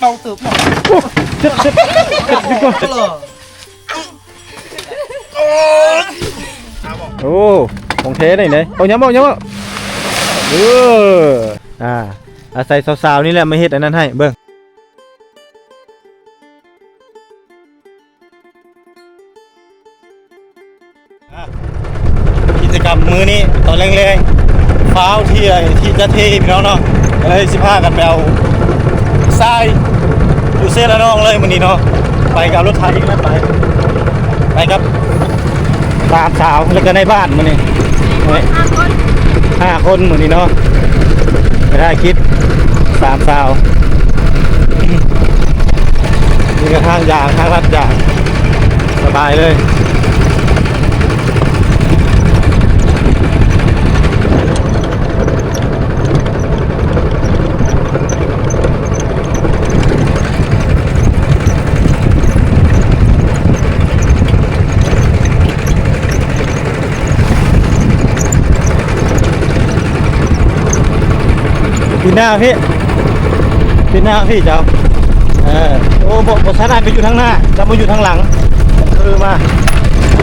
ເອົາເຕີບເນາະ ໂອ້ ເຈັບ ເຈັບ ເຈັບ ເຈັບ ເຈັບ ໂອ້ ຂອງແທ້ໄດ໋ເນາະ ເອົາ ຍຳເອົາ ຍຳເອົາ ເອີ ອ່າ ອາໄສສາວໆນີ້ແຫຼະມາເຮັດອັນນັ້ນໃຫ້ເບິ່ງ. ອ່ະ ກິດຈະກຳມື້ນີ້ຕອນແລງໆ ຟ້າວທີ່ ທີ່ຈະເທ ພີ່ນ້ອງເນາະ ກໍເລີຍຊິພາກັນໄປເອົາຊາຍຢູ່ເຊລະນອງເລີຍມື້ນີ້ເນາະ ໄປກັບລົດໄຖນະ ໄປ ໄປກັບສາມສາວ ແລ້ວກໍນາຍບ້ານມື້ນີ້ ຫ້າຄົນ ຫ້າຄົນມື້ນີ້ເນາະ ໄປຖ່າຍຄລິບສາມສາວ. ນີ້ກໍທາງຢາງ ທາງລັດຢາງ ສະບາຍເລີຍ. ປີໜ້າພີ່ ປີໜ້າພີ່ເຈົ້າ ເອີ ໂອ້ ບໍ່ ບໍ່ ຊັ້ນອ້າຍໄປຢູ່ທາງໜ້າ ເຈົ້າມາຢູ່ທາງຫຼັງ ຄືມາ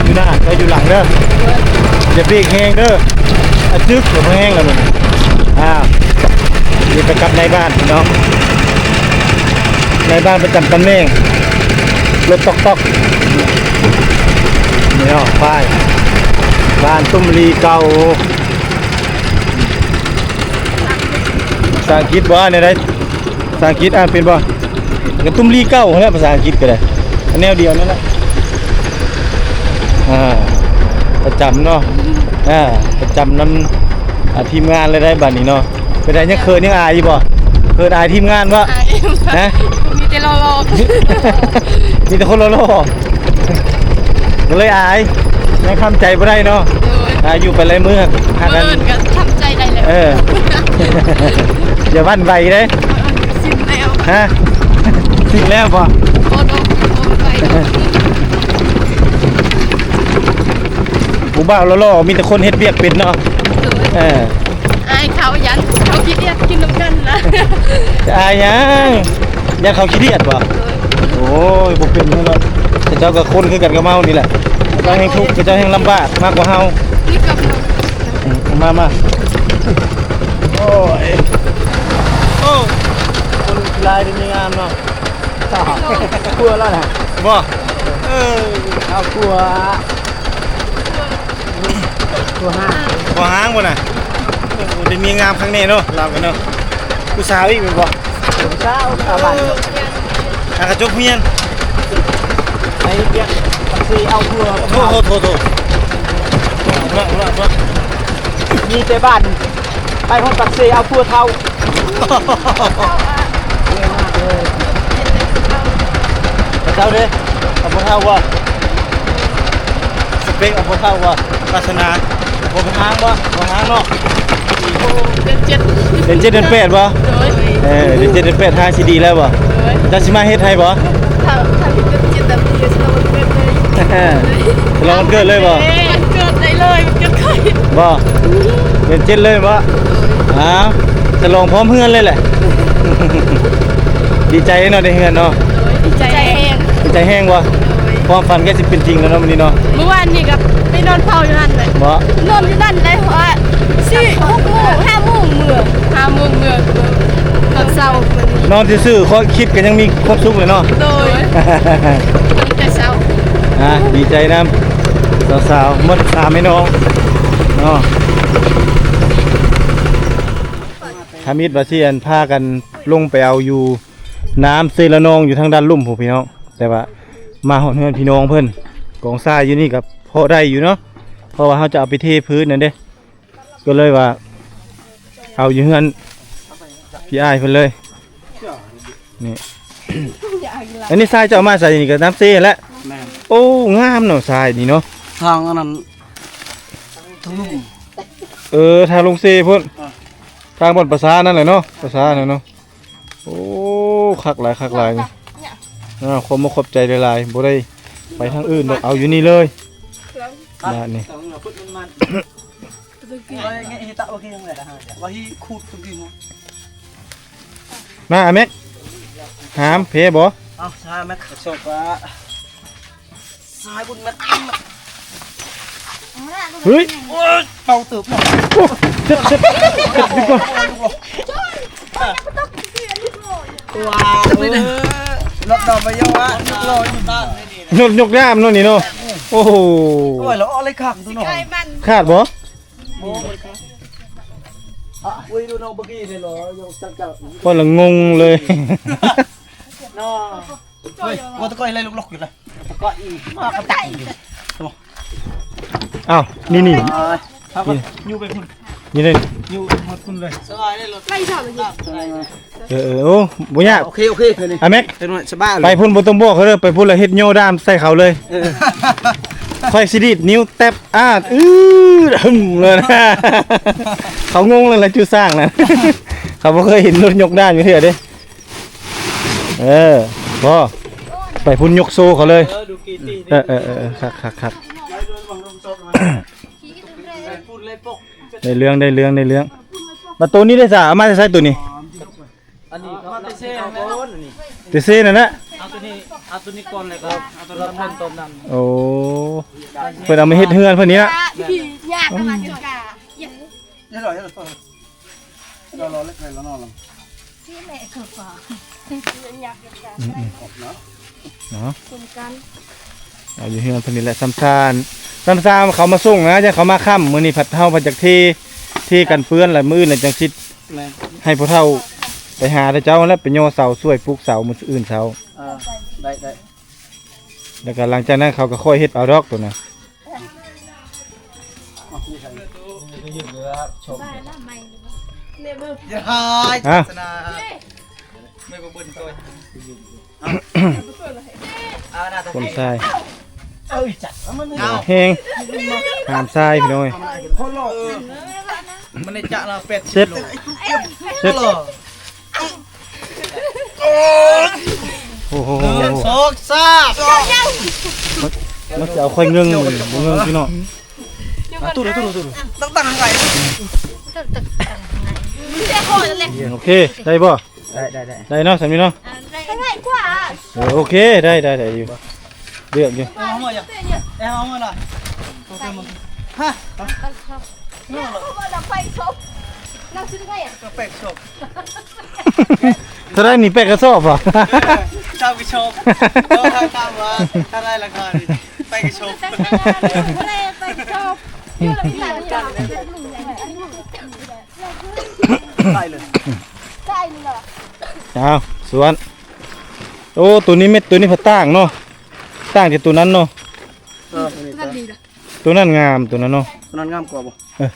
ຢູ່ໜ້າ ເຈົ້າຢູ່ຫຼັງເດີ ຢ່າເບຣກແຮງເດີ ອາ ຈຶກ ແຮງແລ້ວມັນ ອ່າ ນີ້ໄປກັບນາຍບ້ານເນາະ ນາຍບ້ານປະຈຳຕຳແໜ່ງ ລົດຕອກໆ ນີ້ເນາະ ປ້າຍ ບ້ານຕຸ້ມລີເກົ່າ. ພາສາອັງກິດບໍ່ ແນວໃດ? ພາສາອັງກິດອ່ານເປັນບໍ່? ກະຕຸ້ມລີເກົ່າຫັ້ນແຫຼະ ພາສາອັງກິດກະໄດ້ ອັນແນວດຽວນັ້ນແຫຼະ ອ່າ ປະຈຳເນາະ ອ່າ ປະຈຳນຳ ອ່າ ທີມງານເລີຍໄດ໋ບາດນີ້ເນາະ. ເປັນໃດ ຍັງເຂີນຍັງອາຍຢູ່ບໍ່? ເຂີນອາຍທີມງານບໍ່? ອາຍ ຮະ? ມີແຕ່ຫຼໍ່ໆ ມີແຕ່ຄົນຫຼໍ່ໆ ກໍເລີຍອາຍ ຍັງທຳໃຈບໍ່ໄດ້ເນາະ. ໂດຍ ອາ ຢູ່ໄປຫຼາຍມື້ ຫາກ ມື້ອື່ນກໍທຳໃຈໄດ້ແລ້ວ. ເອີ ຢ່າຫວັ່ນໄຫວເດ້. ສິ້ນແລ້ວ ຮະ? ສິ້ນແລ້ວບໍ່? ບໍ່ ບໍ່ໄຫວ. ຜູ້ບ່າວຫຼໍ່ໆ ມີແຕ່ຄົນເຮັດວຽກເປັນເນາະ. ໂດຍ ເອີ ອາຍເຂົາ ຢ້ານເຂົາຂີ້ດຽດກິນນຳກັນນະ. ຈະອາຍຫຍັງ? ຢ້ານເຂົາຂີ້ດຽດບໍ່? ໂດຍ ໂອ້ຍ ບໍ່ເປັນຫຍັງດອກ ເຂົາເຈົ້າກໍຄົນຄືກັນກັບເຮົານີ້ແຫຼະ ເຂົາເຈົ້າແຮ່ງທຸກ ເຂົາເຈົ້າແຮ່ງລຳບາກມາກກວ່າເຮົາ. ນີ້ກໍ ອືມ ມາ ມາ ໂອ້ຍ ໂອ້ ຄົນຫຼາຍດີມີງາມເນາະ. ຄົວແລ້ວນະ ບໍ່? ເອີ ເອົາຄົວ ຄົວຫ້າງ ຄົວຫ້າງບໍ່ນະ? ໂອ້ ໄດ້ເມຍງາມຄັກແນ່ເນາະ ລາວກັນເນາະ. ຜູ້ສາວອີກແມ່ນບໍ່? ຜູ້ສາວ ສາວບ້ານ ອາ ກະຈົບຮຽນ ໄປຮຽນປາກເຊເອົາຜົວ. ໂທ ໂທ ໂທ ໂທ ມີແຕ່ບ້ານ ໄປຮອດປາກເຊເອົາຜົວເຖົ້າ. ເຈົ້າເດ້ ເອົາຜົວເຖົ້າບໍ່? ສະເປັກເອົາຜົວເຖົ້າບໍ່? ວາສະໜາ ຜົວຫ້າງບໍ່? ຜົວຫ້າງເນາະ. ເດືອນເຈັດ ເດືອນເຈັດເດືອນແປດບໍ່? ໂດຍ ເອີ ເດືອນເຈັດເດືອນແປດ ຫ້າງຊິດີແລ້ວບໍ່? ໂດຍ ເຈົ້າຊິມາເຮັດໃຫ້ບໍ່? ຖ້າ ຖ້າເດືອນເຈັດແລ້ວ ຊິມາວັນເກີດເລີຍ. ສະຫຼອງວັນເກີດເລີຍບໍ່? ວັນເກີດໄດ້ເລີຍ ວັນເກີດຂ້ອຍບໍ່? ເດືອນເຈັດເລີຍບໍ່? ໂດຍ ອ້າວ ສະຫຼອງພ້ອມເຮືອນເລີຍແຫຼະ. ດີໃຈເນາະ ໄດ້ເຮືອນເນາະ. ໂດຍ ດີໃຈແຮງ ດີໃຈແຮງບໍ່? ໂດຍ ຄວາມຝັນໃກ້ຊິເປັນຈິງແລ້ວເນາະ ມື້ນີ້ເນາະ. ມື້ວານນີ້ກໍໄປນອນເຝົ້າຢູ່ຫັ້ນແຫຼະ. ບໍ່? ນອນຢູ່ນັ້ນໄດ້ ເພາະວ່າ ສີ່ ຫົກໂມງ ຫ້າໂມງເມືອ ຫ້າໂມງເມືອ ຕອນເຊົ້າ. ນອນຊື່ໆ ຂ້ອຍຄິດກໍຍັງມີຄວາມສຸກເລີຍເນາະ. ໂດຍ ແຕ່ເຊົ້າ ອ່າ ດີໃຈນຳສາວໆ ໝົດສາມແມ່ນ້ອງເນາະ. ທຳອິດວ່າຊິ ອັນ ພາກັນລົງໄປເອົາຢູ່ນ້ຳເຊລະນອງ ຢູ່ທາງດ້ານລຸ່ມພຸ້ນ ພີ່ນ້ອງ. ແຕ່ວ່າມາຮອດເຮືອນພີ່ນ້ອງເພິ່ນ ກອງຊາຍຢູ່ນີ້ກໍພໍໄດ້ຢູ່ເນາະ ເພາະວ່າເຮົາຈະເອົາໄປເທພື້ນນັ້ນເດ້ ກໍເລີຍວ່າເອົາຢູ່ເຮືອນພີ່ອ້າຍເພິ່ນເລີຍ. ນີ້ ອັນນີ້ຊາຍເຈົ້າເອົາມາໃສ່ນີ້ກໍນ້ຳເຊແຫຼະ. ແມ່ນ ໂອ້ ງາມເນາະ ຊາຍນີ້ເນາະ. ທາງອັນນັ້ນ ທາງລຸ່ມ ເອີ ທາງລົງເຊພຸ້ນ ອ່າ ທາງບ່ອນປາສານັ້ນແຫຼະເນາະ ປາສານັ້ນເນາະ. ໂອ້ ຄັກຫຼາຍ ຄັກຫຼາຍນີ້. ອ່າ ຂອບມຸກຂອບໃຈຫຼາຍໆ ບໍ່ໄດ້ໄປທາງອື່ນດອກ ເອົາຢູ່ນີ້ເລີຍ ບາດນີ້. ມາ ອາເມັກ. ຫາມ ເພບໍ່? ເອົາ ຊາຍແມັດ ສອບວ່າ ຊາຍບຸນແມັດ ເຮີ້ຍ ໂອ້ຍ ເປົ່າເຕີບເນາະ ໂອ້ ເຈັບ ເຈັບ ເຈັບ ດີກວ່າ ວ້າວ ເອີ ລົດດອກໄປເຍົາະວະ ລົດຍົກດ້າມເນາະນີ້ເນາະ ໂອ້ໂຫ ໂອ້ຍ ລະອອກເລີຍຄັກຕົວເນາະ ຂາດບໍ່? ໂອ້ຍ ບໍ່ໄດ້ຂາດ ອະ ໂອ້ຍ ດູເນາະ ເມື່ອກີ້ນີ້ເນາະ ຍັງຈັກໆ ຂ້ອຍລະງົງເລີຍ ເນາະ ເຮີ້ຍ ວ່າແຕ່ກ່ອນໄລ່ລູກລັອກຢູ່ລະ ແຕ່ກ່ອນອີກ ມາກະໄຕຢູ່ ອ້າວ ນີ້ ນີ້ ເອົາ ຢູ່ໄປພຸ້ນ ນີ້ເດ້ ຢູ່ຮອດພຸ້ນເລີຍ ສະບາຍເດ້ລົດ ໄລ່ເຈົ້າເລີຍ ເອີ ເອີ ໂອ້ ບໍ່ຍາກ ໂອເຄ ໂອເຄ ນີ້ ອາແມັກ ເປັນໄງ ສະບາຍ ໄປພຸ້ນບໍ່ຕ້ອງບອກເຂົາເດີ ໄປພຸ້ນລະເຮັດໂຍດ້າມໃສ່ເຂົາເລີຍ ເອີ ຂ້ອຍຊິດີດນິ້ວແຕັບ ອາດ ອື ຫຶມ ເລີຍນະ ເຂົາງົງເລີຍລະ ຈຸສ້າງນະ ເຂົາບໍ່ເຄີຍເຫັນລົດຍົກດ້າມຢູ່ເທື່ອເດ້ ເອີ ພໍ ໄປພຸ້ນຍົກໂຊເຂົາເລີຍ ເອີ ດູກີຕີ ເອີ ເອີ ເອີ ຄັກ ຄັກ ຄັກ ໄດ້ເລື່ອງ ໄດ້ເລື່ອງ ໄດ້ເລື່ອງ ບາດໂຕນີ້ເດ້ສະ ເອົາມາແຕ່ໃສໂຕນີ້? ອັນນີ້ເຂົາ ເຕເຊນັ້ນແຫຼະ ເຕເຊນັ້ນແຫຼະ ເອົາໂຕນີ້ ເອົາໂຕນີ້ກ່ອນ ແລ້ວກໍເອົາໂຕນັ້ນ ໂອ້ ເພິ່ນເອົາມາເຮັດເຮືອນເພິ່ນນີ້ລະ ຍາກຂະໜາດນີ້ກະ ອືມໆ ເນາະ ເອົາຢູ່ເຮືອນເພິ່ນນີ້ແຫຼະ ຊຳຊາ ຊຳຊາເຂົາມາສົ່ງນະ ຢ້ານເຂົາມາຄ່ຳ ມື້ນີ້ພັດເຮົາພັດຢາກເທ ເທກັນເປື້ອນລະ ມື້ອື່ນລະຈັ່ງຊິ ແມ່ນ ໃຫ້ຜູ້ເຖົ້າໄປຫາແຕ່ເຈົ້າຫັ້ນແຫຼະ ໄປຍໍເສົາ ຊ່ວຍປຸກເສົາມື້ອື່ນເຊົ້າ ເອີ ໄດ້ ໄດ້ ແລ້ວກໍຫຼັງຈາກນັ້ນເຂົາກໍຄ່ອຍເຮັດເອົາດອກໂຕນັ້ນ ຄົນຊາຍ ເອີ ຈັດ ແຮງ ຫາມຊາຍ ພີ່ນ້ອງເອີຍ ມັນໄດ້ຈະລະແປດສິບ ເຊັດ ໂລ ເຊັດ ໂອ້ໂຫ ສອງສາມ ມັນ ມັນຊິເອົາຂ້ອຍເງິ່ງ ບໍ່ເງິ່ງພີ່ນ້ອງ ອ່ະ ຕູ້ ຕູ້ ຕູ້ ຕູ້ ຕັ້ງ ຕັ້ງໃຫ້ໄກ ໂອເຄ ໄດ້ບໍ່? ໄດ້ ໄດ້ ໄດ້ ໄດ້ເນາະ ສ່ຳນີ້ເນາະ ອ່າ ໄດ້ ໄດ້ກວ່າ ເອີ ໂອເຄ ໄດ້ ໄດ້ ໄດ້ຢູ່ ເລືອກຢູ່ ເອົາມາ ເອົາມາລະ ຮະ ເອົາມາລະ ໄຟສົບ ເຮົາຊື້ໄດ້ ກໍໄຟສົບ ເທົ່າໃດນີ້ ແປດກະສອບບໍ່? ເອີ ຊາວກະສອບ ເຮົາຖາມວ່າເທົ່າໃດລາຄານີ້ ໄປກະຊົບ ໄປກະຊົບ ຢູ່ລະມີຫຼາຍຢ່າງ ໄປເລີຍ ໄປເລີຍ ເອົາ ສວນ ໂອ້ ໂຕນີ້ເມັດ ໂຕນີ້ພັດຕ່າງເນາະ ຕ່າງຈາກໂຕນັ້ນເນາະ ເອີ ໂຕນັ້ນງາມ ໂຕນັ້ນເນາະ ໂຕນັ້ນງາມກວ່າບໍ່? ເອີ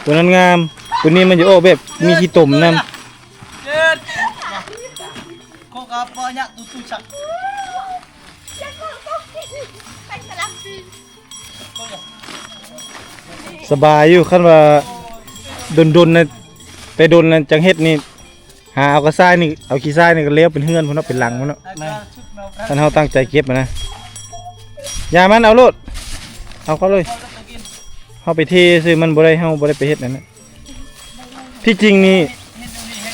ໂຕນັ້ນງາມ ໂຕນີ້ມັນຈະອອກແບບມີຂີ້ຕົມນຳ ໂຄກາປະຍະຕຸຕຸຊັກ ສະບາຍຢູ່ ຄັນວ່າດົນໆນະ ແຕ່ດົນນະ ຈັ່ງເຮັດນີ້ ຫາເອົາກະຊາຍນີ້ ເອົາຂີ້ຊາຍນີ້ກໍແລ້ວເປັນເຮືອນພຸ້ນເນາະ ເປັນຫຼັງພຸ້ນເນາະ ຄັນເຮົາຕັ້ງໃຈເກັບຫັ້ນນະ ຢ່າມັນ ເອົາໂລດ ເອົາເຂົ້າເລີຍ ເຮົາໄປເທຊື່ ມັນບໍ່ໄດ້ ເຮົາບໍ່ໄດ້ໄປເຮັດອັນນັ້ນ ທີ່ຈິງນີ້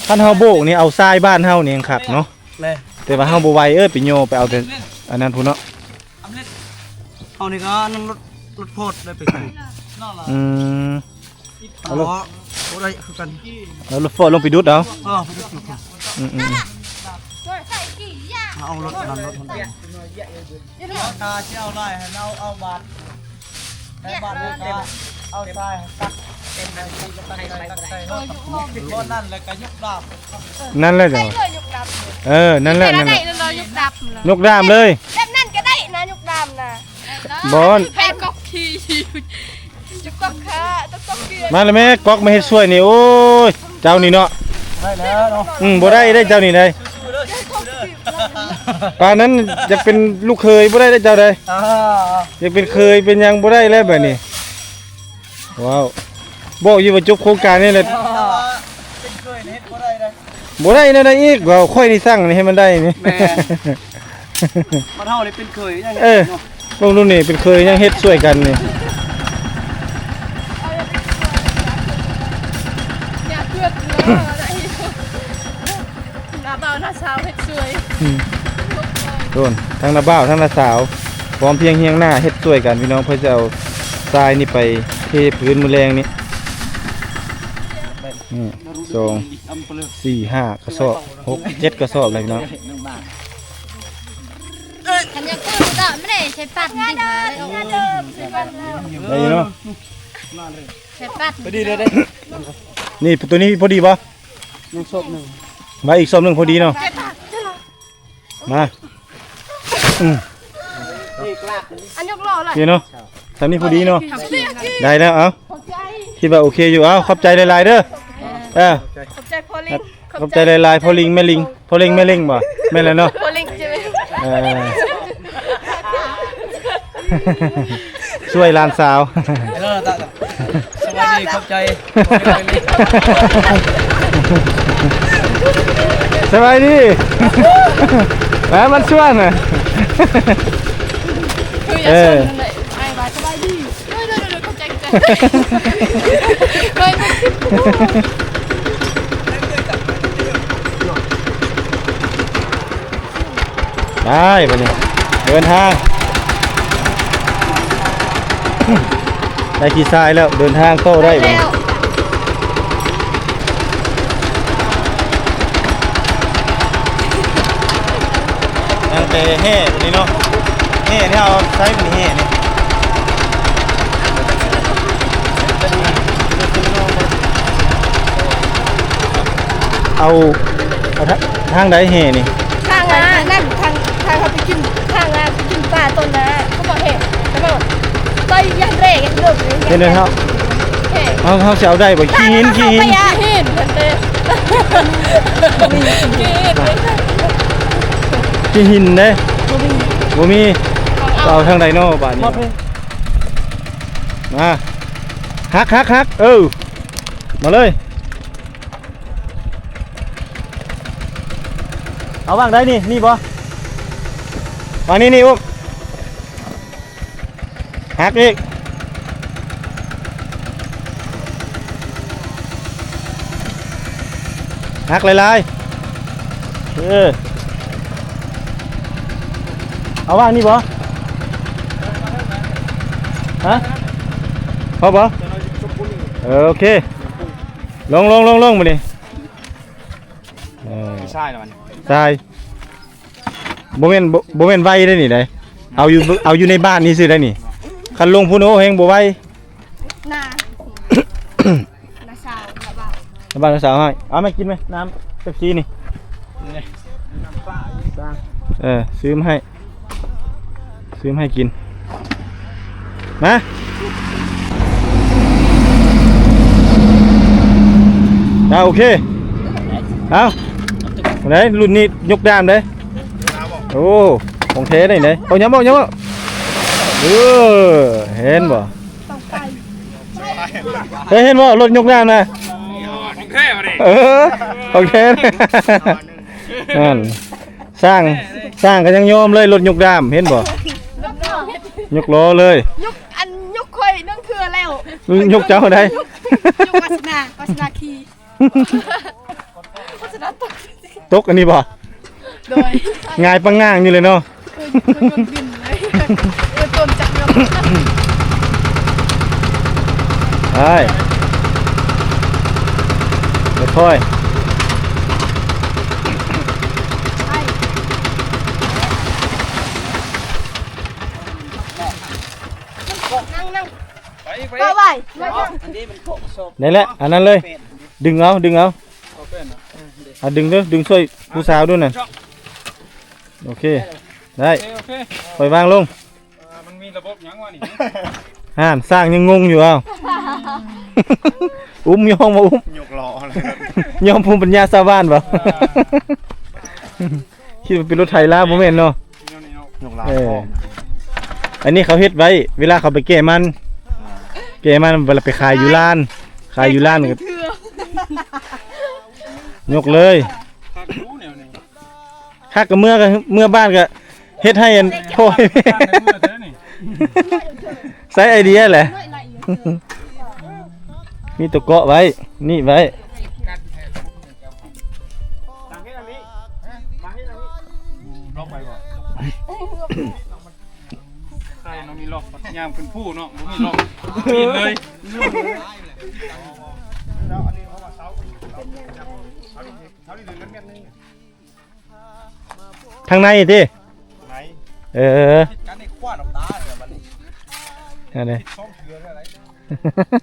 ຄັນເຮົາໂບກນີ້ ເອົາຊາຍບ້ານເຮົານີ້ຍັງຄັກເນາະ ແມ່ນ ແຕ່ວ່າເຮົາບໍ່ໄຫວ ເອີ ໄປໂຍ ໄປເອົາແຕ່ອັນນັ້ນພຸ້ນເນາະ ເຮົານີ້ກໍນັ້ນລົດ ລົດໂພດໄດ້ໄປ ອືມ ເອົາລົດ ບໍ່ໄດ້ຄືກັນ ເອົາລົດໂຟດລົງໄປດຸດເອົາ ເອີ ໄປດຸດຢູ່ພຸ້ນ ອືມໆ ເອົາລົດນັ້ນລົດ ຖ້າຊິເອົາຫຼາຍໃຫ້ເອົາ ເອົາບາດ ໃນບາດນີ້ກໍເອົາຊາຍຕັກເຕັມໃນ ບໍ່ນັ້ນແລ້ວກໍຍົກດາບ ນັ້ນແຫຼະ ເອີ ຍົກດາບ ເອີ ນັ້ນແຫຼະ ນັ້ນແຫຼະ ຍົກດາບເລີຍ ຍົກດາບເລີຍ ແບບນັ້ນກໍໄດ້ນະ ຍົກດາບນະ ບໍ່ ໃຫ້ກອກຂີ່ ມາແລ້ວແມ່ ກອກມາເຮັດຊ່ວຍນີ້ ໂອ້ຍ ເຈົ້ານີ້ເນາະ ໄດ້ແລ້ວເນາະ ອືມ ບໍ່ໄດ້ເດ້ເຈົ້ານີ້ໄດ ປານນັ້ນຢາກເປັນລູກເຂີຍບໍ່ໄດ້ເດ້ເຈົ້າໄດ ອ່າ ຢາກເປັນເຂີຍເປັນຫຍັງບໍ່ໄດ້ແລ້ວບາດນີ້ ວ້າວ ບອກຢູ່ວ່າຈົບໂຄງການນີ້ແຫຼະ ເປັນເຂີຍເຮັດບໍ່ໄດ້ເດ້ ບໍ່ໄດ້ແນວໃດອີກ ເວົ້າຂ້ອຍນີ້ສັ່ງນີ້ໃຫ້ມັນໄດ້ນີ້ ແມ່ນ ມັນເຮົານີ້ເປັນເຂີຍຍັງ ເອີ ເນາະ ເບິ່ງດູນີ້ ເປັນເຂີຍຍັງເຮັດຊ່ວຍກັນນີ້ ໜ້າເບາ ນ້າສາວເຮັດຊ່ວຍ ອືມ ໂດນ ທັງນ້າບ່າວ ທັງນ້າສາວ ພ້ອມພຽງຮຽງໜ້າເຮັດຊ່ວຍກັນພີ່ນ້ອງ ເພື່ອຈະເອົາຊາຍນີ້ໄປເທພື້ນມື້ແລງນີ້ ນີ້ ສອງ ສີ່ ຫ້າ ກະສອບ ຫົກ ເຈັດ ກະສອບແລ້ວພີ່ນ້ອງ ຄັນຢາກເກີດກໍບໍ່ໄດ້ໃຊ້ປັດນີ້ ໄດ້ຢູ່ເນາະ ໃຊ້ປັດ ພໍດີເລີຍເດ້ ນີ້ ໂຕນີ້ພໍດີບໍ່? ຍັງສອບໜຶ່ງ ມາອີກສອບໜຶ່ງພໍດີເນາະ ມາ ອືມ ອັນຍົກລໍ້ລະ ນີ້ເນາະ ສ່ຳນີ້ພໍດີເນາະ ໄດ້ແລ້ວ ເອົ້າ ຄິດວ່າໂອເຄຢູ່ ເອົ້າ ຂອບໃຈຫຼາຍໆເດີ ເອີ ຂອບໃຈພໍ່ລິງ ຂອບໃຈຫຼາຍໆ ພໍ່ລິງແມ່ລິງ ພໍ່ເລັງແມ່ເລັງບໍ່ ແມ່ນແລ້ວເນາະ ພໍ່ລິງ ເອີ ຊ່ວຍຫຼານສາວ ເອີ ຕະ ຕະ ສະບາຍດີ ຂອບໃຈ ສະບາຍດີ ແມ່ມັນຊວນນະ ເອີ ເອີ ສະບາຍດີ ໂດຍ ໂດຍ ໂດຍ ຂອບໃຈ ຂອບໃຈ ໂດຍ ໂດຍ ໄປບາດນີ້ ເດີນທາງ ໄດ້ຂີ່ຊາຍແລ້ວ ເດີນທາງຕໍ່ໄດ້ບາດນີ້ ຕັ້ງແຕ່ແຮ່ນີ້ເນາະ ແຮ່ທີ່ເຮົາໃຊ້ເປັນແຮ່ນີ້ ເອົາ ເອົາທາງ ທາງໃດແຮ່ນີ້? ທາງ ອັນນັ້ນ ທາງ ທາງເຮົາໄປກິນ ທາງ ອັນ ໄປກິນປາຕອນນັ້ນ ເຂົາບອກແຮ່ ແຕ່ວ່າໄປຢ່າງແຮງ ຢ່າງເລິກເລີຍ ເຫັນແລ້ວເນາະ ແຮ່ ເຮົາ ເຮົາຊິເອົາໄດ້ບໍ່? ຂີ້ຫີນ ຂີ້ຫີນ ຂີ້ຫີນ ຫັ້ນເດ້ ຂີ້ຫີນ ຂີ້ຫີນເດ້ ບໍ່ມີ ບໍ່ມີ ເອົາທາງໃດເນາະບາດນີ້? ມາ ຫັກ ຫັກ ຫັກ ເອີ ມາເລີຍ ເອົາວາງໄດ້ນີ້ ນີ້ບໍ່? ວາງນີ້ ນີ້ ອຸ້ມ ຫັກອີກ ຫັກຫຼາຍໆ ເອີ ເອົາວາງນີ້ບໍ່? ຮະ ພໍບໍ່? ເອີ ໂອເຄ ລົງ ລົງ ລົງ ລົງ ບາດນີ້ ເອີ ຊາຍລະມັນ ຊາຍ ບໍ່ແມ່ນ ບໍ່ ບໍ່ແມ່ນໄວເດ້ນີ້ໃດ ເອົາຢູ່ ເອົາຢູ່ໃນບ້ານນີ້ຊື່ໄດ໋ນີ້ ຄັນລົງພຸ້ນ ໂອ້ ແຮງບໍ່ໄວ ໜ້າ ໜ້າສາວ ໜ້າບ່າວ ໜ້າບ່າວ ໜ້າສາວໃຫ້ ເອົາແມ່ກິນແມ່ ນ້ຳເປັບຊີນີ້ ເອີ ຊື້ມາໃຫ້ ຊື້ມາໃຫ້ກິນ ມາ ອ່າ ໂອເຄ ເອົາ ໄດ໋ ລຸ້ນນີ້ຍົກດ້າມເດ້ ໂອ້ ຂອງແທ້ໄດ໋ ເອົາ ຍຳເອົາ ຍຳເອົາ ເອີ ເຫັນບໍ່? ເຄີຍເຫັນບໍ່ ລົດຍົກນ້ຳນະ? ຂອງແທ້ບໍ່ນີ້? ເອີ ຂອງແທ້ ນັ້ນ ຊ່າງ ຊ່າງກໍຍັງຍອມເລີຍ ລົດຍົກນ້ຳ ເຫັນບໍ່? ຍົກລໍ້ເລີຍ ຍົກ ອັນ ຍົກຂ້ອຍໜຶ່ງເທື່ອແລ້ວ ຍົກເຈົ້າໄດ໋ ຍົກວາສະໜາ ວາສະໜາຂີ່ ຕົກອັນນີ້ບໍ່? ໂດຍ ຫງາຍປັງງາງຢູ່ເລີຍເນາະ ເອີ ຍົນບິນເລີຍ ເອີ ໂຕນຈັກຍົນ ໄປ ຄ່ອຍໆ ໄປ ນັ່ງ ນັ່ງ ໄປ ໄປ ໄປ ໄດ້ແຫຼະ ອັນນັ້ນເລີຍ ດຶງເອົາ ດຶງເອົາ ເອົາ ດຶງເດີ ດຶງຊ່ວຍຜູ້ສາວດູນັ້ນ ໂອເຄ ໄດ້ ໂອເຄ ໂອເຄ ຄ່ອຍວາງລົງ ເອີ ມັນມີລະບົບຫຍັງວະນີ້ ຫັ້ນ ຊ່າງຍັງງົງຢູ່ ເອົ້າ ອຸ້ມ ຍອມບໍ່ອຸ້ມ ຍົກລໍ້ ຍອມພູມປັນຍາຊາວບ້ານບໍ່ ເອີ ຄິດວ່າເປັນລົດໄຖລາວ ບໍ່ແມ່ນເນາະ ຍົກລ້າ ເອີ ອັນນີ້ເຂົາເຮັດໄວ້ ເວລາເຂົາໄປແກ່ມັນ ອ່າ ແກ່ມັນ ເວລາໄປຂາຍຢູ່ລານ ຂາຍຢູ່ລານກໍ ຍົກເລີຍ ຄັກຢູ່ແນວນີ້ ຄັກກໍເມືອ ກໍເມືອບ້ານກໍເຮັດໃຫ້ອັນພໍ່ໃຫ້ແມ່ ໃຊ້ໄອເດຍແຫຼະ ມີຕົວເກາະໄວ້ ນີ້ໄວ້ ຕັ້ງເຮັດອັນນີ້ ໃສ່ເນາະ ມີລັອກ ຍາມຂຶ້ນພູເນາະ ບໍ່ມີລັອກ ປີນເລີຍ. ທາງໃນຕິ? ໃນ ເອີ ກັນໃນຂວານອອກຕາເລີຍບັດນີ້ ນັ້ນແຫຼະ ສອງເທື່ອເລີຍ.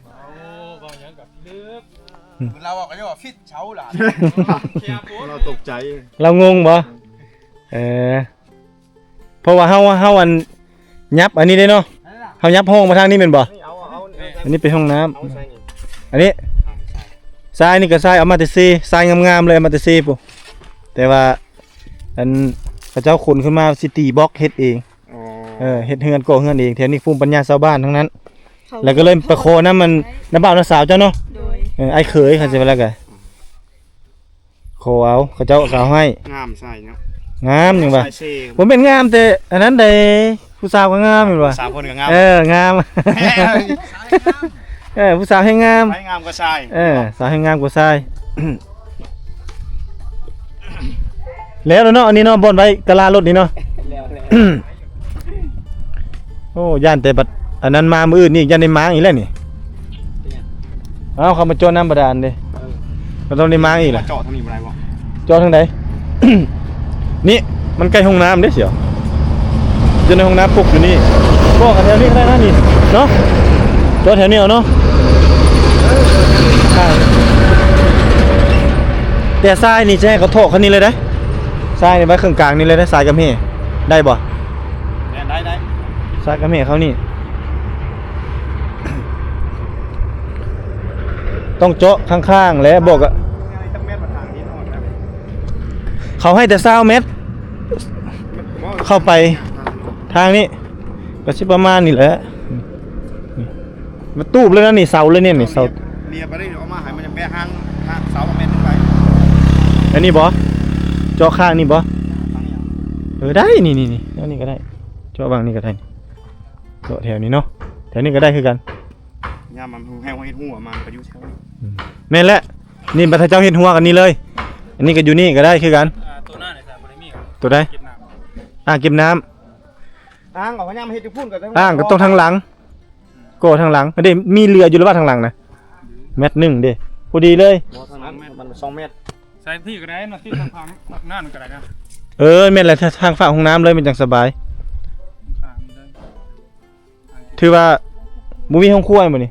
ໂອ້ ເວົ້າຫຍັງກັບພິລຶກ ລາວເວົ້າກໍຍັງວ່າຜິດເຊົາຫຼາຍ ລາວຕົກໃຈ ລາວງົງບໍ່? ເອີ ເພາະວ່າເຮົາ ເຮົາອັນ ຫຍັບອັນນີ້ເດ້ເນາະ ເຮົາຫຍັບຫ້ອງມາທາງນີ້ແມ່ນບໍ່? ອັນນີ້ເປັນຫ້ອງນ້ຳ ອັນນີ້ຊາຍນີ້ກໍຊາຍເອົາມາແຕ່ເຊ ຊາຍງາມໆເລີຍ ເອົາມາແຕ່ເຊພຸ້ນ ແຕ່ວ່າອັນເຂົາເຈົ້າຂົນຂຶ້ນມາຊິຕີບລັອກເຮັດເອງ ອໍ ເອີ ເຮັດເຮືອນກໍ່ເຮືອນເອງ ແຖວນີ້ພູມປັນຍາຊາວບ້ານທັງນັ້ນ ແລ້ວກໍເລີຍໄປຂໍນຳອັນ ນ້າບ່າວນ້າສາວເຈົ້າເນາະ ໂດຍ ເອີ ອ້າຍເຂີຍ ຄັນຊິວ່າແລ້ວກໍ ຂໍເອົາ ເຂົາເຈົ້າກໍເອົາໃຫ້ ງາມຊາຍເນາະ ງາມຫຍັງວະ ຊາຍເຊ ບໍ່ແມ່ນງາມແຕ່ອັນນັ້ນໃດ ຜູ້ສາວກໍງາມແມ່ນບໍ່? ສາວເພິ່ນກໍງາມ ເອີ ງາມ ເອີ ຜູ້ສາວແຮ່ງງາມ ໃຜງາມກວ່າຊາຍ ເອີ ສາວແຮ່ງງາມກວ່າຊາຍ ແລ້ວເນາະ ອັນນີ້ເນາະ ບ່ອນໄວ້ກະລາລົດນີ້ເນາະ ແລ້ວ ໂອ້ ຢ້ານແຕ່ບັດອັນນັ້ນມາມື້ອື່ນນີ້ ຢ້ານໄດ້ມ້າງອີກແລ້ວນີ້ ເປັນຫຍັງ? ເອົ້າ ເຂົາມາເຈາະນ້ຳບາດານເດ້ ເອີ ກໍຕ້ອງໄດ້ມ້າງອີກແຫຼະ ເຈາະທາງນີ້ບໍ່ໄດ້ບໍ່? ເຈາະທາງໃດ? ນີ້ ມັນໃກ້ຫ້ອງນ້ຳເດ້ ສຽວ ຢູ່ໃນຫ້ອງນ້ຳປົກຢູ່ນີ້ ບໍ່ ກໍແຖວນີ້ກໍໄດ້ນະນີ້ເນາະ ເຈາະແຖວນີ້ເອົາເນາະ ແຕ່ຊາຍນີ້ຈະໃຫ້ເຂົາເທາະຄັນນີ້ເລີຍເດ້ ຊາຍນີ້ໄວ້ເຄິ່ງກາງນີ້ເລີຍເດ້ ຊາຍກັບແຮ່ ໄດ້ບໍ່? ແມ່ນ ໄດ້ ໄດ້ ຊາຍກັບແຮ່ເຂົ້ານີ້ ຕ້ອງເຈາະຂ້າງໆ ແລະ ບອກ ເຂົາໃຫ້ແຕ່ຊາວແມັດ ເຂົ້າໄປທາງນີ້ ກໍຊິປະມານນີ້ແຫຼະ ມັນຕູບເລີຍນະນີ້ ເສົາເລີຍນີ້ ນີ້ເສົາ ເລຍໄປໄດ້ ເອົາມາໃຫ້ມັນຈະແປະຫາງ ຫາງເສົາແມັດໄປ ອັນນີ້ບໍ່? ເຈາະຂ້າງນີ້ບໍ່? ເອີ ໄດ້ ນີ້ໆໆ ອັນນີ້ກໍໄດ້ ເຈາະຫວ່າງນີ້ກໍໄດ້ ເຈາະແຖວນີ້ເນາະ ແຖວນີ້ກໍໄດ້ຄືກັນ ຍາມມັນແຫ້ງເຮັດຫົວມາກໍຢູ່ແຖວນີ້ ອືມ ແມ່ນແຫຼະ ນີ້ບັດເຈົ້າເຮັດຫົວກັນນີ້ເລີຍ ອັນນີ້ກໍຢູ່ນີ້ກໍໄດ້ຄືກັນ ອ່າ ຕົວນັ້ນນະ ບໍ່ໄດ້ມີ ຕົວໃດ? ອ່າງເກັບນ້ຳ ອ່າງເກັບນ້ຳ ອ່າງກໍພະຍາຍາມເຮັດຢູ່ພຸ້ນກໍຕ້ອງ ອ່າງກໍຕ້ອງທາງຫຼັງ ກໍທາງຫຼັງເດ້ ມີເຫຼືອຢູ່ລະວ່າທາງຫຼັງນະ ແມັດໜຶ່ງເດ້ ພໍດີເລີຍ ບໍ່ ທາງຫຼັງມັນສອງແມັດ ໃສ່ທີ່ກໍໄດ້ນະ ທີ່ທາງຝັ່ງນັ້ນກໍໄດ້ນະ ເອີ ແມ່ນແຫຼະ ທາງຝັ່ງຫ້ອງນ້ຳເລີຍ ມັນຈັ່ງສະບາຍ ຂ້າງນີ້ເລີຍ ຖືວ່າບໍ່ມີຫ້ອງຄົວບໍ່ນີ້?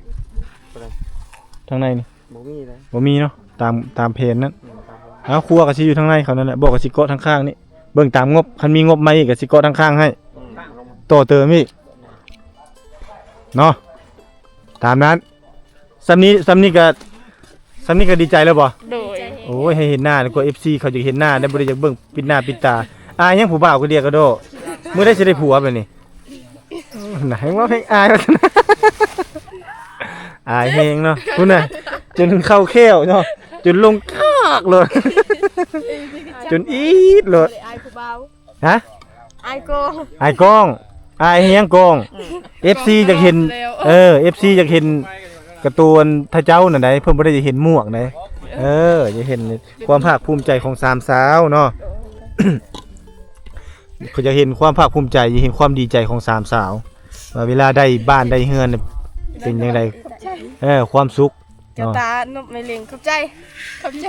ທາງໃນນີ້ ບໍ່ມີເດ້ ບໍ່ມີເນາະ ຕາມ ຕາມແຜນນັ້ນ ອືມ ເອົາ ຄົວກໍຊິຢູ່ທາງໃນເຂົານັ້ນແຫຼະ ບໍ່ກໍຊິເກາະທາງຂ້າງນີ້ ເບິ່ງຕາມງົບ ຄັນມີງົບມາອີກກໍຊິເກາະທາງຂ້າງໃຫ້ ອືມ ຕໍ່ເຕີມອີກເນາະ ຕາມນັ້ນ ສ່ຳນີ້ ສ່ຳນີ້ກໍ ສ່ຳນີ້ກໍດີໃຈແລ້ວບໍ່? ໂດຍ ໂອ້ຍ ໃຫ້ເຫັນໜ້າ ກວ່າເອັຟຊີເຂົາຢາກເຫັນໜ້າ ໄດ້ບໍ່ໄດ້ຢາກເບິ່ງປິດໜ້າປິດຕາ ອາຍຫຍັງຜູ້ບ່າວຄົນດຽວກະໂດ ມື້ໃດຊິໄດ້ຜົວບາດນີ້ ນະ ແຮ່ງເວົ້າແຮ່ງອາຍວ່າຊັ້ນ ອາຍແຮງເນາະ ພຸ້ນນະ ຈົນເຂົ້າແຂ້ວເນາະ ຈົນລົງຄາກໂລດ ຈົນອີດໂລດ ອາຍຜູ້ບ່າວ ຮະ ອາຍກ້ອງ ອາຍກ້ອງ ອາຍແຮງກ້ອງ ອືມ ເອັຟຊີຢາກເຫັນ ແລ້ວ ເອີ ເອັຟຊີຢາກເຫັນກາຕູນທ່ານເຈົ້ານັ້ນໃດ ເພິ່ນບໍ່ໄດ້ຢາກເຫັນໝວກໃດ ເອີ ຢາກເຫັນຄວາມພາກພູມໃຈຂອງສາມສາວເນາະ ເພິ່ນຢາກເຫັນຄວາມພາກພູມໃຈ ຢາກເຫັນຄວາມດີໃຈຂອງສາມສາວ ວ່າເວລາໄດ້ບ້ານໄດ້ເຮືອນເປັນຈັ່ງໃດ ເອີ ຄວາມສຸກ ເຈົ້າຕານົບແມ່ເລັງ ຂອບໃຈ ຂອບໃຈ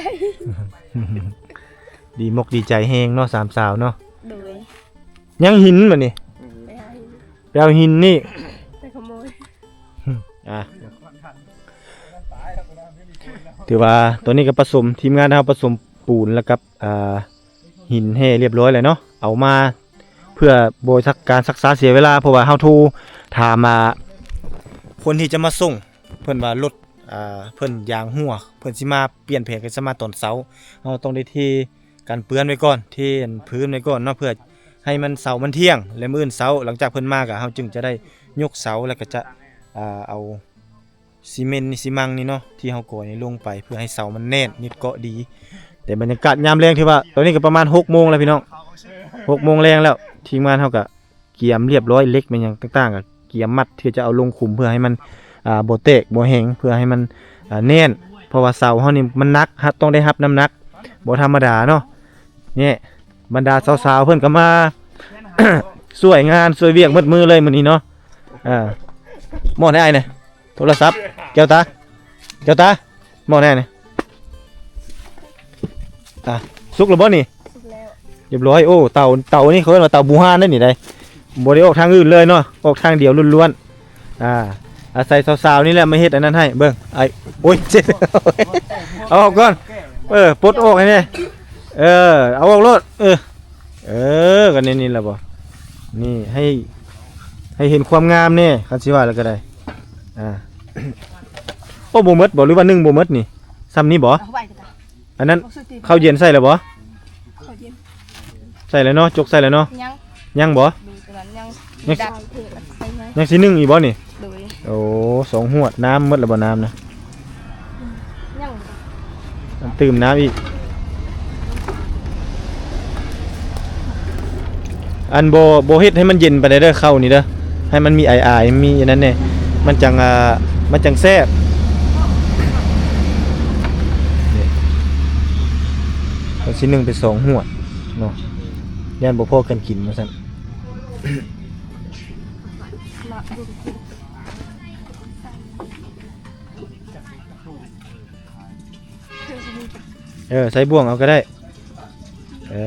ດີມົກດີໃຈແຮງເນາະ ສາມສາວເນາະ ໂດຍ ຍັງຫີນບັດນີ້ ໄປຫາຫີນ ໄປເອົາຫີນນີ້ ໄປຂະໂມຍ ອ່າ ຖືວ່າຕອນນີ້ກໍປະສົມ ທີມງານເຮົາປະສົມປູນແລ້ວກັບ ອ່າ ຫີນແຮ່ລຽບຮ້ອຍແລ້ວເນາະ ເອົາມາເພື່ອບໍ່ໃຫ້ການຊັກຊ້າເສຍເວລາ ເພາະວ່າເຮົາໂທຖາມ ອ່າ ຄົນທີ່ຈະມາສົ່ງ ເພິ່ນວ່າລົດ ອ່າ ເພິ່ນຢາງຮົ່ວ ເພິ່ນຊິມາປ່ຽນແຜນ ກໍຊິມາຕອນເຊົ້າ ເຮົາຕ້ອງໄດ້ເທກັນເປື້ອນໄວ້ກ່ອນ ເທພື້ນໄວ້ກ່ອນເນາະ ເພື່ອໃຫ້ມັນ ເສົາມັນທ່ຽງ ແລະ ມື້ອື່ນເຊົ້າ ຫຼັງຈາກເພິ່ນມາ ກໍເຮົາຈຶ່ງຈະໄດ້ຍົກເສົາ ແລ້ວກໍຈະ ອ່າ ເອົາຊີເມັນນີ້ ຊີມັງນີ້ເນາະ ທີ່ເຮົາກໍນີ້ລົງໄປ ເພື່ອໃຫ້ເສົາມັນແໜ້ນ ຍຶດເກາະດີ ແຕ່ບັນຍາກາດຍາມແລງ ຖືວ່າຕອນນີ້ກໍປະມານຫົກໂມງແລ້ວພີ່ນ້ອງ ຫົກໂມງແລງແລ້ວ ທີມງານເຮົາກໍ ກຽມລຽບຮ້ອຍ ເຫຼັກແມ່ນຫຍັງຕ່າງໆ ກໍກຽມມັດທີ່ຈະເອົາລົງຂຸມ ເພື່ອໃຫ້ມັນ ອ່າ ບໍ່ແຕກບໍ່ແຫງ ເພື່ອໃຫ້ມັນ ອ່າ ແໜ້ນ ເພາະວ່າເສົາເຮົານີ້ມັນໜັກ ຮັບ ຕ້ອງໄດ້ຮັບນ້ຳໜັກ ບໍ່ທຳມະດາເນາະ. ນີ້ບັນດາສາວໆ ເພິ່ນກໍມາ ຊ່ວຍງານຊ່ວຍວຽກໝົດມື້ເລີຍມື້ນີ້ເນາະ. ອ່າ ໝໍ້ໃຫ້ອ້າຍແດ່ ໂທລະສັບ ແກ້ວຕາ ແກ້ວຕາ ໝໍ້ໃຫ້ອ້າຍແດ່. ອ່າ ສຸກແລ້ວບໍ່ນີ້? ສຸກແລ້ວ ຮຽບຮ້ອຍ. ໂອ້ ເຕົາ ເຕົານີ້ເຂົາເອີ້ນວ່າເຕົາບູຮານເດ້ນີ້ໃດ໋ ບໍ່ໄດ້ອອກທາງອື່ນເລີຍເນາະ ອອກທາງດຽວລ້ວນໆ. ອ່າ ອາໄສສາວໆນີ້ແຫຼະມາເຮັດອັນນັ້ນໃຫ້ເບິ່ງ. ໄອ້ ໂອ້ຍ ເຈັບ ເອົາອອກກ່ອນ. ເອີ ປົດອອກໃຫ້ແດ່. ເອີ ເອົາອອກໂລດ. ເອີ ເອີ ກໍແນວນີ້ແຫຼະບໍ? ນີ້ ໃຫ້ ໃຫ້ເຫັນຄວາມງາມແດ່ ຄັນຊິວ່າແລ້ວກໍໄດ້. ອ່າ ໂອ້ ບໍ່ໝົດບໍ ຫຼືວ່າໜຶ່ງບໍ່ໝົດນີ້? ຊ່ຳນີ້ບໍ? ເອົາໄວ້ກໍໄດ້. ອັນນັ້ນ ເຂົ້າເຢັນໃສ່ແລ້ວບໍ່? ເຂົ້າເຢັນ ໃສ່ແລ້ວເນາະ ຈົກໃສ່ແລ້ວເນາະ. ຍັງ ຍັງບໍ່? ໂດຍ ຕົວນັ້ນຍັງ ຍັງ ດັນເທໃສ່ໃໝ່ ຍັງຊິໜຶ້ງອີກບໍ່ນີ້? ໂດຍ ໂອ້ ສອງຫວດ. ນ້ຳໝົດແລ້ວບໍ່ ນ້ຳນະ? ຍັງ ຕື່ມນ້ຳອີກ. ອັນບໍ່ ບໍ່ເຮັດໃຫ້ມັນເຢັນປານໃດເດີ ເຂົ້ານີ້ເດີ ໃຫ້ມັນມີອາຍໆ ມີອັນນັ້ນແດ່ ມັນຈັ່ງ ອ່າ ມັນຈັ່ງແຊບ. ນີ້ ມັນຊິໜຶ້ງເປັນສອງຫວດເນາະ ຢ້ານບໍ່ພໍກັນກິນວ່າຊັ້ນ. ເອີ ໃສ່ບ່ວງເອົາກໍໄດ້. ເອີ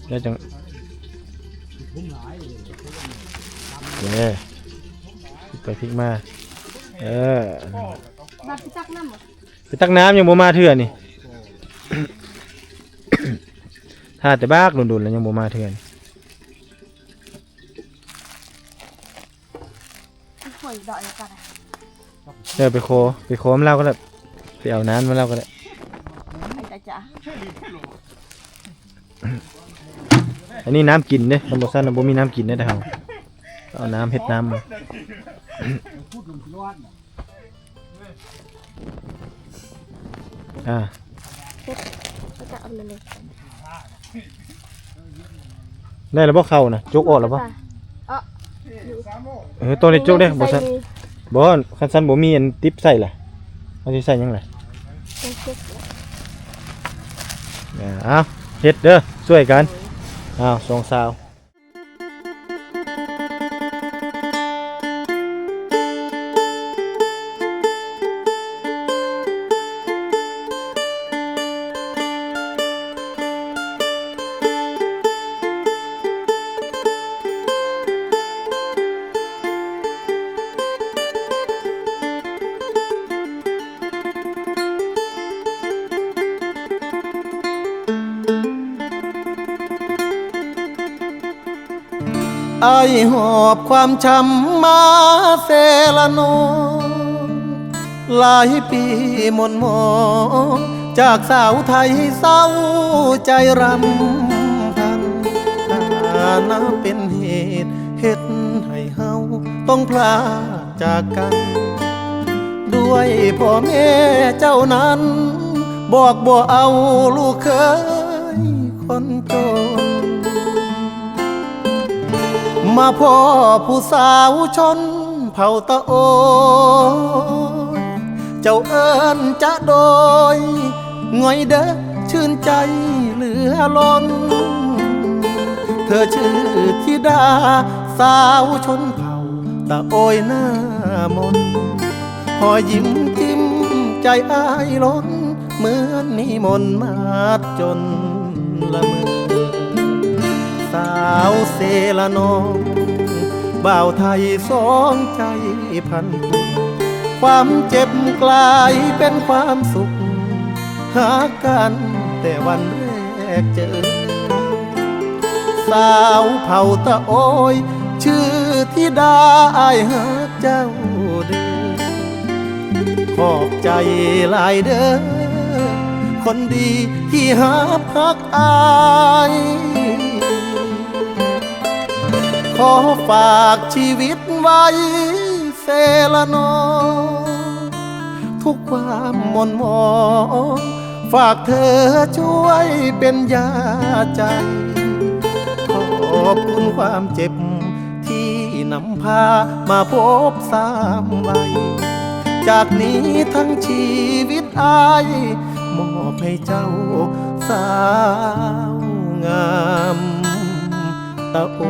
ແລ້ວຈັ່ງ ເອີ ພິກໄປພິກມາ. ເອີ ມາໄປຕັກນ້ຳ ໄປຕັກນ້ຳ ຍັງບໍ່ມາເທື່ອນີ້. ຖ້າແຕ່ບັກດົນໆ ແລ້ວຍັງບໍ່ມາເທື່ອນີ້. ເອີ ໄປຂໍ ໄປຂໍນຳລາວກໍໄດ້ ໄປເອົານ້ຳນຳລາວກໍໄດ້. ອັນນີ້ນ້ຳກິນເດ້ ຄັນບໍ່ຊັ້ນນະ ບໍ່ມີນ້ຳກິນເດ້ ແຕ່ເຮົາເອົານ້ຳເຮັດນ້ຳ. ອ່າ ເຮັດ ແລ້ວກໍເອົານັ້ນເລີຍ. ໄດ້ແລ້ວບໍ່ເຂົ້ານະ? ຈົກອອກແລ້ວບໍ່? ເອີ ຕ້ອງໄດ້ຈົກເດ້ ບໍ່ຊັ້ນ ບໍ່ ຄັນຊັ້ນບໍ່ມີອັນຕິບໃສ່ລະ ເຮົາຊິໃສ່ຫຍັງລະ? ອ່າ ເອົາ ເຮັດເດີ ຊ່ວຍກັນ. ເອົາ ສອງສາວ. ອ້າຍຫອບຄວາມຊ້ຳມາເຊລະນອງ ຫຼາຍປີໝົນໝອງ ຈາກສາວໄທເສົ້າໃຈຣຳພັນ ຖານະເປັນເຫດເຮັດໃຫ້ເຮົາຕ້ອງພລາກ ຈາກກັນ ດ້ວຍພໍ່ແມ່ເຈົ້ານັ້ນ ບອກບໍ່ເອົາລູກເຂີຍຄົນຈົນ ມາພໍ້ຜູ້ສາວຊົນເຜົ່າຕະໂອຍ ເຈົ້າເອີ້ນຈະໂດຍ ງ່ອຍເດີ ຊື່ນໃຈເຫຼືອລົ້ນ ເທີຊື່ທິດາສາວຊົນເຜົ່າຕະໂອຍໜ້າມົນ ຮອຍຍິ້ມຈິ້ມໃຈອ້າຍລົ້ນ ເໝືອນນິມົນມາດຈົນລະເມີ ສາວເຊລະນອງ ບ່າວໄທສອງໃຈພັນຜູກ ຄວາມເຈັບກລາຍເປັນຄວາມສຸກ ຮັກກັນແຕ່ວັນແລກເຈີ ສາວເຜົ່າຕະໂອຍ ຊື່ທິດາ ອ້າຍຮັກເຈົ້າເດີ ຂອບໃຈຫຼາຍເດີ ຄົນດີທີ່ຮັບຮັກອ້າຍ ຂໍຝາກຊີວິດໄວ້ ເຊລະນອງ ທຸກຄວາມໝົນໝອງ ຝາກເທີຊ່ວຍເປັນຢາໃຈ ຂອບຄຸນຄວາມເຈັບ ທີ່ນຳພາມາພົບສາມໄວ ຈາກນີ້ທັງຊີວິດອ້າຍ ມອບໃຫ້ເຈົ້າສາວງາມຕາໂອ.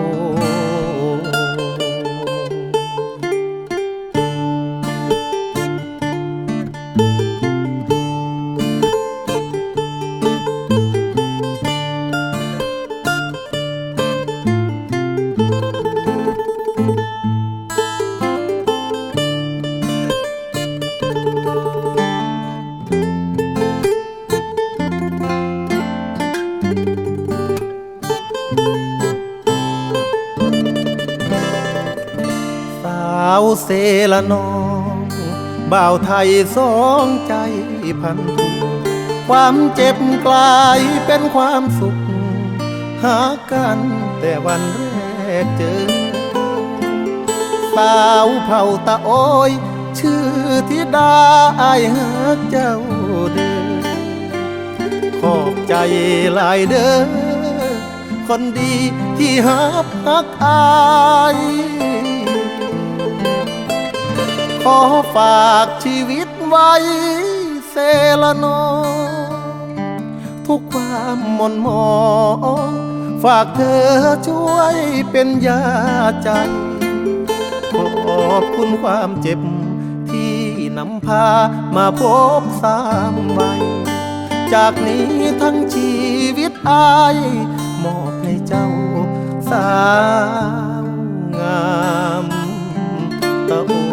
ສາວເຊລະນອງ ບ່າວໄທສອງໃຈພັນຜູກ ຄວາມເຈັບກລາຍເປັນຄວາມສຸກ ຫາກັນແຕ່ວັນແລກເຈີ. ສາວເຜົ່າຕາໂອຍ ຊື່ທິດາ ອ້າຍຮັກເຈົ້າເດີ ຂອບໃຈຫຼາຍເດີ ຄົນດີທີ່ຮັບຮັກອ້າຍ ຂໍຝາກຊີວິດໄວ້ເຊລະນອງ ທຸກຄວາມໝົ່ນໝອງ ຝາກເທີຊ່ວຍເປັນຢາໃຈ ຂອບຄຸນຄວາມເຈັບທີ່ນຳ ພາມາພົບສາມໄວ້ ຈາກນີ້ທັງຊີວິດອ້າຍ ມອບໃຫ້ເຈົ້າສາວງາມຕາໂອ.